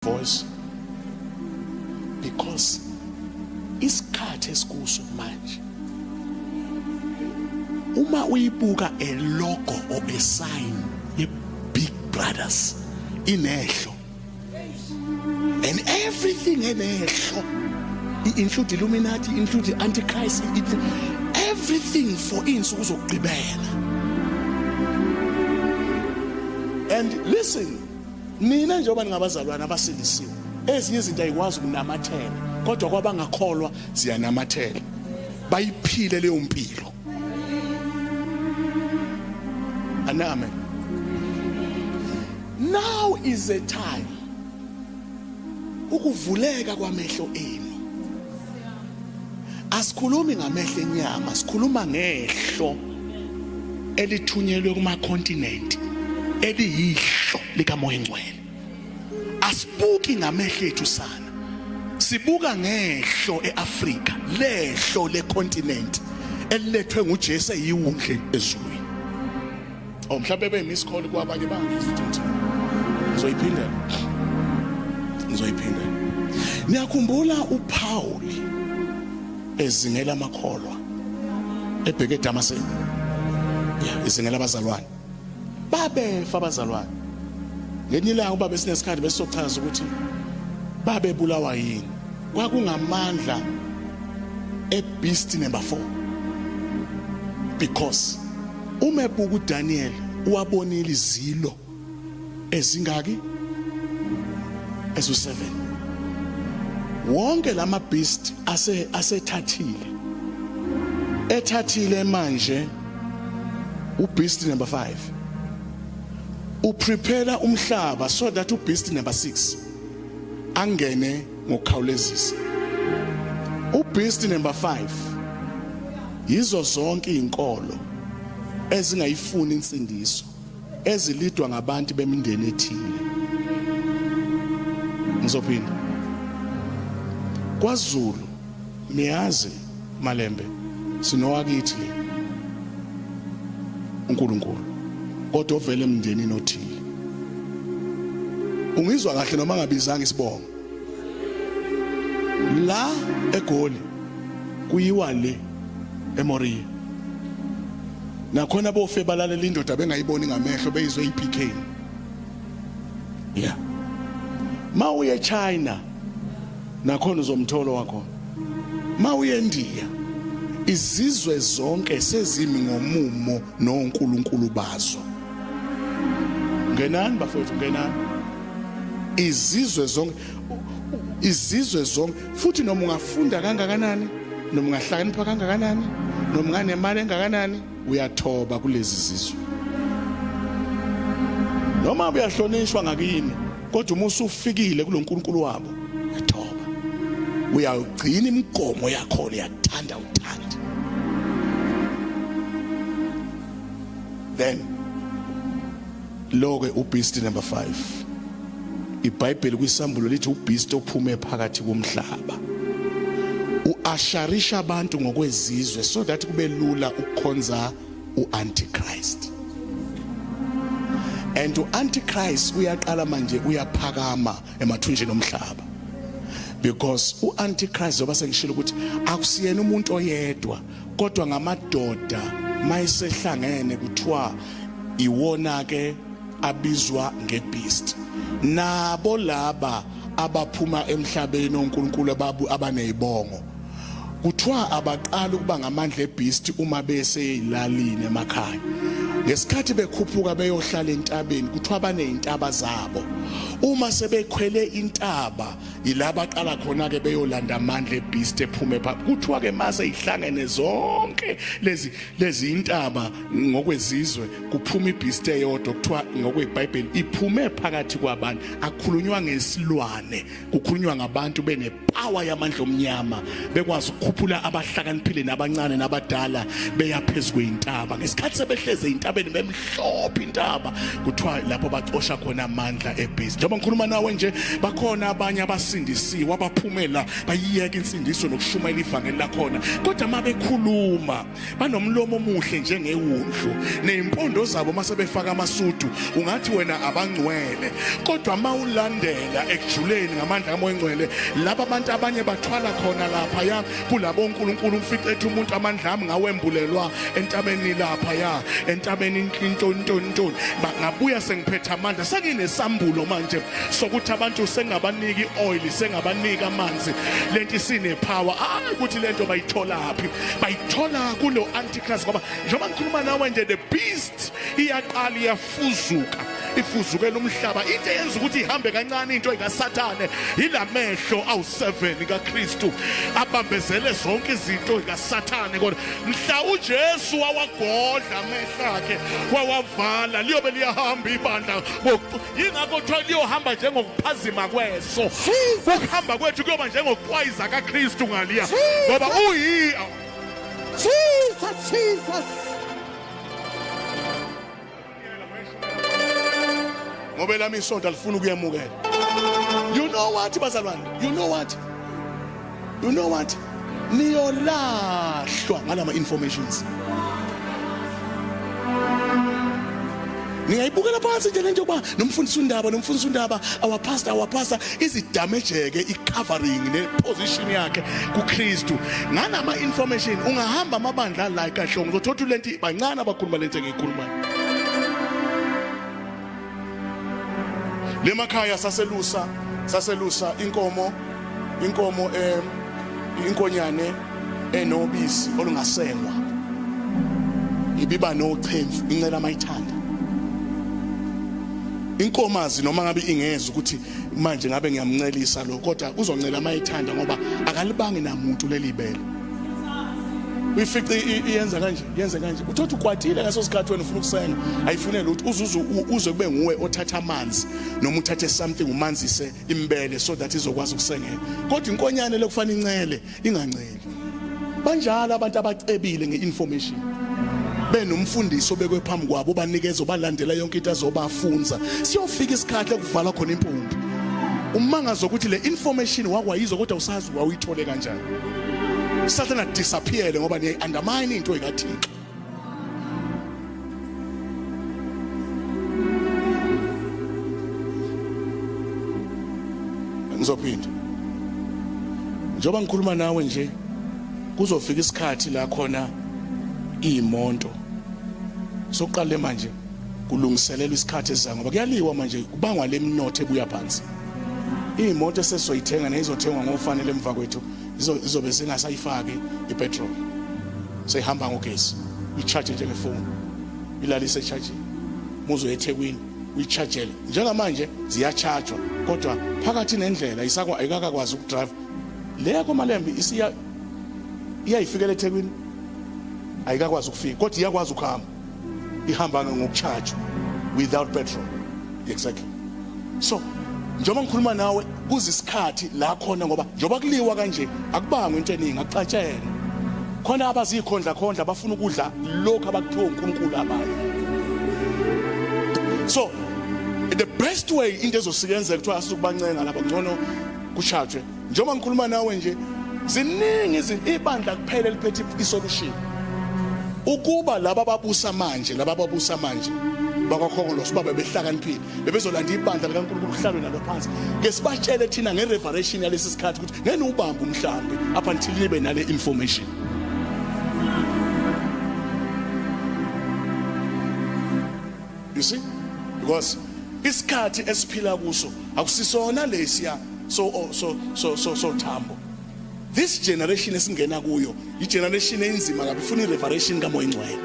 Voice, because isikhathi esikuso manje, uma uyibuka a logo or a sign ye Big Brothers inehlo and everything enehlo, include Illuminati, include Antichrist, everything for insuku zokugqibela. And listen, nina njengoba ningabazalwane abasindisiwe, ezinye izinto ayikwazi ukunamathela, kodwa kwabangakholwa ziyanamathela, bayiphile leyo mpilo. Amen. Now is the time ukuvuleka kwamehlo enu. Asikhulumi ngamehlo enyama, sikhuluma ngehlo elithunyelwe kuma continent, eliyihlo likaMoya Engcwele. Asibuki ngamehlo ethu sana, sibuka ngehlo eAfrika, lehlo lecontinent elilethwe nguJesu eyiwundle ezulwini. Oh, mhlawumbe be miss call kwabanye bangizwa ukuthi ngizoyiphindela, ngizoyiphindela. Niyakhumbula uPaul ezingela amakholwa ebheke eDamaseko? Yeah, izingela abazalwane, babefa abazalwane. Ngelinye ilanga uba besinesikhathi besizochaza ukuthi babebulawa yini. Kwakungamandla ebeast number 4, because uma ebuka uDaniel uwabonile izilo ezingaki? Ezu7. Wonke lama beast ase asethathile, ethathile manje ubeast number 5 uprepare umhlaba so that ubeast number 6 angene ngokukhawulezisa. Ubeast number 5 yizo zonke izinkolo ezingayifuni insindiso, ezilidwa ngabantu bemindeni ethile. Ngizophinda, kwaZulu niyazi malembe sinowakithi le uNkulunkulu, kodwa ovele emndenini othile. Ungizwa kahle noma ngabizanga isibongo? La eGoli kuyiwa le eMoria, nakhona bofe balalela indoda bengayiboni ngamehlo, beyizwe iPK. Yeah, mawuye China nakhona uzomthola wakhona, mawuye eNdiya. Izizwe zonke sezimi ngomumo nonkulunkulu bazo. Ngenani bafowethu, ngenani. Izizwe zonke, izizwe zonke futhi. Noma ungafunda kangakanani, noma ungahlakanipha kangakanani, noma unganemali engakanani, uyathoba kulezi zizwe. Noma uyahlonishwa ngakini, kodwa uma usufikile kuloNkulunkulu wabo uyathoba, uyawugcina imigomo yakho, uyathanda uthanda. Then lo ke ubeast number 5, iBhayibheli kwisambulo lithi ubeast ophume phakathi komhlaba uasharisha abantu ngokwezizwe so that kube lula ukukhonza uantichrist. And uantichrist uyaqala manje uyaphakama emathunjini omhlaba, because uantichrist, ngoba sengishilo ukuthi akusiyena umuntu oyedwa kodwa ngamadoda mayisehlangene, kuthiwa iwona ke abizwa ngebeast. Nabo laba abaphuma emhlabeni, oNkulunkulu ababu abanezibongo, kuthiwa abaqala ukuba ngamandla ebeast uma beseyilalini emakhaya. Ngesikhathi bekhuphuka beyohlala entabeni, kuthiwa banezintaba zabo. Uma sebekhwele intaba, yilaba aqala khona ke beyolanda amandla ebeast ephume pha. Kuthiwa ke mase ihlangene zonke lezi intaba ngokwezizwe, kuphuma ibeast eyodwa, kuthiwa ngokweBhayibheli iphume phakathi kwabantu. Akukhulunywa ngesilwane, kukhulunywa ngabantu benepower yamandla omnyama, bekwazi ukukhuphula abahlakaniphile nabancane nabadala, beya phezulu kwezintaba. Ngesikhathi sebehleze entabeni, bemhlophe intaba, kuthiwa lapho bacosha khona amandla ebeast. Njengoba ngikhuluma nawe nje, bakhona abanye abasindisiwe abaphumela bayiyeka insindiso nokushumayela ivangeli lakhona, kodwa uma bekhuluma banomlomo omuhle njengewundlu, nezimpondo zabo mase befaka amasudu ungathi wena abangcwele, kodwa mawulandela ekujuleni ngamandla kaMoya oNgcwele, laba abantu abanye bathwala khona lapha ya kulabo uNkulunkulu umfice ethi umuntu amandla ami ngawembulelwa entabeni lapha ya entabeni into into into, ngabuya sengiphethe amandla, senginesambulo manje sokuthi abantu sengabaniki oil, sengabanika amanzi, lento isine power. Hayi ukuthi lento bayitholaphi, bayithola kulo antichrist, ngoba njengoba ngikhuluma nawe nje, the beast iyaqala iyafuzuka, ifuzukela umhlaba. Into eyenza ukuthi ihambe kancane into ikaSathane ilamehlo awu7 kaKristu abambezele zonke izinto zikaSathane, kodwa mhla uJesu wawagodla amehlo akhe wawavala, liyobe liyahamba ibandla. Yingakho kuthiwa liyohamba njengokuphazima kweso. Ukuhamba kwethu kuyoba njengokuqwayiza kaKristu ngaliya, ngoba uyi Jesus, Jesus. Ngoba elami isonto alifuni ukuyemukela. You know what, bazalwane? You know what? You know what? Niyolahlwa ngalama informations. Ningayibukela phansi nje lento yokuba nomfundisi undaba, nomfundisi undaba, our pastor, our pastor, izidamejeke i-covering ne-position yakhe kuKristu ngalama information. Ungahamba amabandla la kahlongo, uzothola lento bancane abakhuluma lento engiyikhulumayo. Lemakhaya saselusa inkomo inkonyane enobisi olungasengwa, ibiba nochemfu, incela mayithanda inkomazi, noma ngabe ingeza ukuthi manje ngabe ngiyamncelisa lo, kodwa uzoncela mayithanda, ngoba akalibangi namuntu leli bele. Uyifice iyenza kanje, yenze kanje, uthothi ukwatile ngaso sikhathi, wena ufuna ukusenga, ayifunele ukuthi uzuze uze kube nguwe othatha amanzi noma uthathe something umanzise imbele so that izokwazi ukusengela. Kodwa inkonyane lokufanele incele inganceli. Banjalo abantu abacebile ngeinformation, benomfundisi obekwe phambi kwabo, banikeza, balandela yonke into azobafunza. Siyofika isikhathi ekuvalwa khona impompi, umangazo ukuthi le information wakwayizwa kodwa usazi wawuyithole kanjani. Sathana disappear ngoba niyayi undermine into ekaThixo. Ngizophinda, njengoba ngikhuluma nawe nje, kuzofika isikhathi la khona iy'monto sokuqale manje kulungiselelwa isikhathi esizayo, ngoba kuyaliwa manje kubangwa le mnotho ebuya phansi. Iy'moto esesizoyithenga neyizothengwa ngofanele emva kwethu izobe singasayifaki ipetrol, seyihamba ngogesi, i-charge njengefoni, ilalise e-charging muzo eThekwini uyi-chargele. Njengamanje ziyachajwa, kodwa phakathi nendlela isakwa ayikakakwazi ukudrive. Le komalembe isiya iyayifikela eThekwini, ayikakwazi ukufika, kodwa iyakwazi ukuhamba, ihamba ngokucharge without petrol. Exactly. So njengoba ngikhuluma nawe, kuzisikhathi la khona, ngoba njengoba kuliwa kanje akubangwe into eningi, akuxatshene khona abazikhondla khondla bafuna ukudla lokhu abakuthiwa uNkulunkulu abanye. So the best way into ezosikenzeka kuthiwa asukubancenga lapha, ngcono kushajwe. Njengoba ngikhuluma nawe nje, ziningi izinto, ibandla kuphela eliphethe isolution. Ukuba laba ababusa manje, laba ababusa manje bakwakhongolose baba behlakaniphile, bebezolanda ibandla likaNkulunkulu kuhlalwe nalo phansi, ke sibatshele thina ngerevelation yalesi sikhathi ukuthi ngeke ubambe umhlambi up until nibe nale information. You see, because isikhathi esiphila kuso akusisona lesiya so thambo. This generation esingena kuyo i generation enzima kabi, ifuna i-revelation kaMoya Ingcwele.